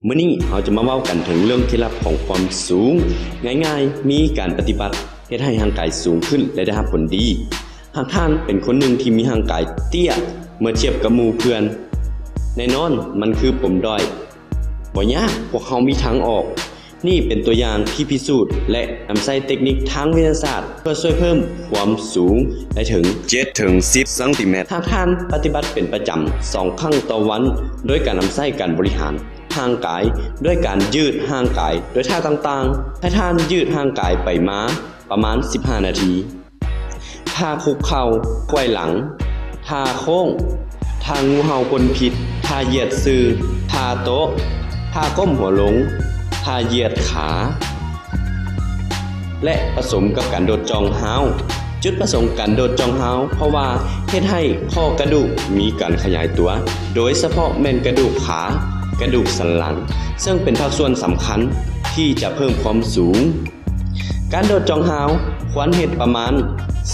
ມື້ນີ້ເຮົາຈະມາເວົ້າກັນເຖິງເລື່ອງເຄັດລັບຂອງຄວາມສູງ. ງ່າຍໆ, ມີການປະຕິບັດເຮັດໃຫ້ຮ່າງກາຍສູງຂຶ້ນ ແລະ ໄດ້ຮັບຜົນດີ. ຫາກທ່ານເປັນຄົນໜຶ່ງທີ່ມີຮ່າງກາຍເຕ້ຍເມື່ອທຽບກັບໝູ່ເພື່ອນ, ແນ່ນອນມັນຄືປົມດ້ອຍ. ບໍ່ຍາກ, ພວກເຮົາມີທາງອອກ. ນີ້ເປັນຕົວຢ່າງທີ່ພິສູດ ແລະ ນຳໃຊ້ເຕັກນິກທາງວິທະຍາສາດເພື່ອຊ່ວຍເພີ່ມຄວາມສູງໄດ້ເຖິງເຈັດເຖິງສິບຊັງຕີແມັດ. ຫາກທ່ານປະຕິບັດເປັນປະຈຳສອງຄັ້ງຕໍ່ວັນ ໂດຍການນຳໃຊ້ການບໍລິຫານຮ່າງກາຍ ດ້ວຍການຢືດຮ່າງກາຍດ້ວຍທ່າຕ່າງໆ. ໃຫ້ທ່ານຢືດຮ່າງກາຍໄປມາປະມານສິບຫ້ານາທີ. ທ່າຄຸກເຂົ່າ, ໄຂວ້ຫຼັງ, ທ່າໂຄ້ງ, ທ່າງູເຫົ່າກົ້ນພິດ, ທ່າຢຽດຊື່, ທ່າໂຕະ, ທ່າກົ້ມຫົວລົງ, ທ່າຢຽດຂາ ແລະ ປະສົມກັບການໂດດຈ່ອງຮ້າວ. ຈຸດປະສົງການໂດດຈ່ອງຮ້າວ ເພາະວ່າເຮັດໃຫ້ຂໍ້ກະດູກມີການຂະຫຍາຍຕົວ, ໂດຍສະເພາະແມ່ນກະດູກຂາ, ກະດູກສັນຫຼັງ, ເຊິ່ງເປັນພາກສ່ວນສຳຄັນທີ່ຈະເພີ່ມຄວາມສູງ. ການໂດດຈ່ອງຮ້າວຄວນເຮັດປະມານ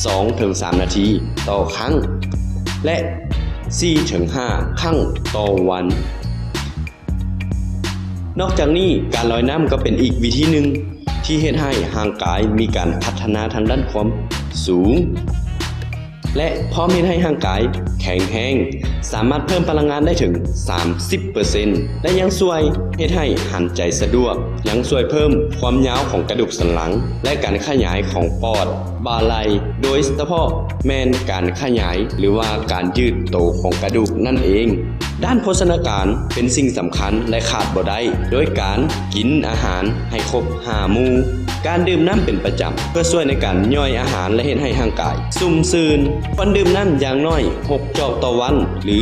ສອງເຖິງສາມນາທີຕໍ່ຄັ້ງ ແລະ ສີ່ເຖິງຫ້າຄັ້ງຕໍ່ວັນ. ນອກຈາກນີ້, ການລອຍນ້ຳກໍເປັນອີກວິທີໜຶ່ງທີ່ເຮັດໃຫ້ຮ່າງກາຍມີການພັດທະນາທາງດ້ານຄວາມສູງ ແລະ ພ້ອມເຮັດໃຫ້ຮ່າງກາຍແຂງແຮງ, ສາມາດເພີ່ມພະລັງງານໄດ້ເຖິງສາມສິບເປີເຊັນ ແລະ ຍັງຊ່ວຍເຮັດໃຫ້ຫາຍໃຈສະດວກ, ຍັງຊ່ວຍເພີ່ມຄວາມຍາວຂອງກະດູກສັນຫຼັງ ແລະ ການຂະຫຍາຍຂອງປອດ, ບ່າໄຫຼ່, ໂດຍສະເພາະແມ່ນການຂະຫຍາຍ ຫຼືວ່າການຢືດໂຕຂອງກະດູກນັ້ນເອງ. ດ້ານໂພຊະນາການເປັນສິ່ງສຳຄັນ ແລະ ຂາດບໍ່ໄດ້ ໂດຍການກິນອາຫານໃຫ້ຄົບຫ້າໝູ່, ການດື່ມນ້ຳເປັນປະຈຳ ເພື່ອຊ່ວຍໃນການຍ່ອຍອາຫານ ແລະ ເຮັດໃຫ້ຮ່າງກາຍຊຸ່ມຊື່ນ. ຄວນດື່ມນ້ຳຢ່າງໜ້ອຍຫົກຈອກຕໍ່ວັນ ຫຼື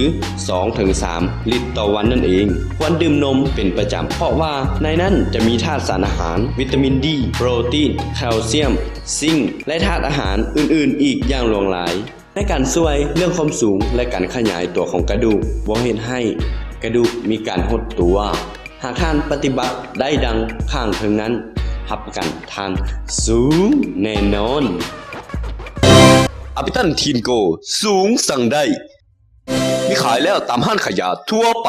ສອງເຖິງສາມລິດຕໍ່ວັນນັ້ນເອງ. ຄວນດື່ມນົມເປັນປະຈຳ ເພາະວ່າໃນນັ້ນຈະມີທາດສານອາຫານ, ວິຕາມິນດີ, ໂປຣຕີນ, ແຄລຊຽມ, ຊິງ ແລະ ທາດອາຫານອື່ນໆອີກຢ່າງຫຼວງຫຼາຍ. ໃນການຊ່ວຍເລື່ອງຄວາມສູງ ແລະ ການຂະຫຍາຍຕົວຂອງກະດູກ ບໍ່ເຮັດໃຫ້ກະດູກມີການຫົດຕົວ. ຫາກທ່ານປະຕິບັດໄດ້ດັ່ງຂ້າງເທິງນັ້ນ, ຮັບປະກັນທ່ານສູງແນ່ນອນ. ອາພິຕັນທີນໂກ ສູງສັ່ງໄດ້ ມີຂາຍແລ້ວຕາມຮ້ານຂາຍຢາທົ່ວໄປ.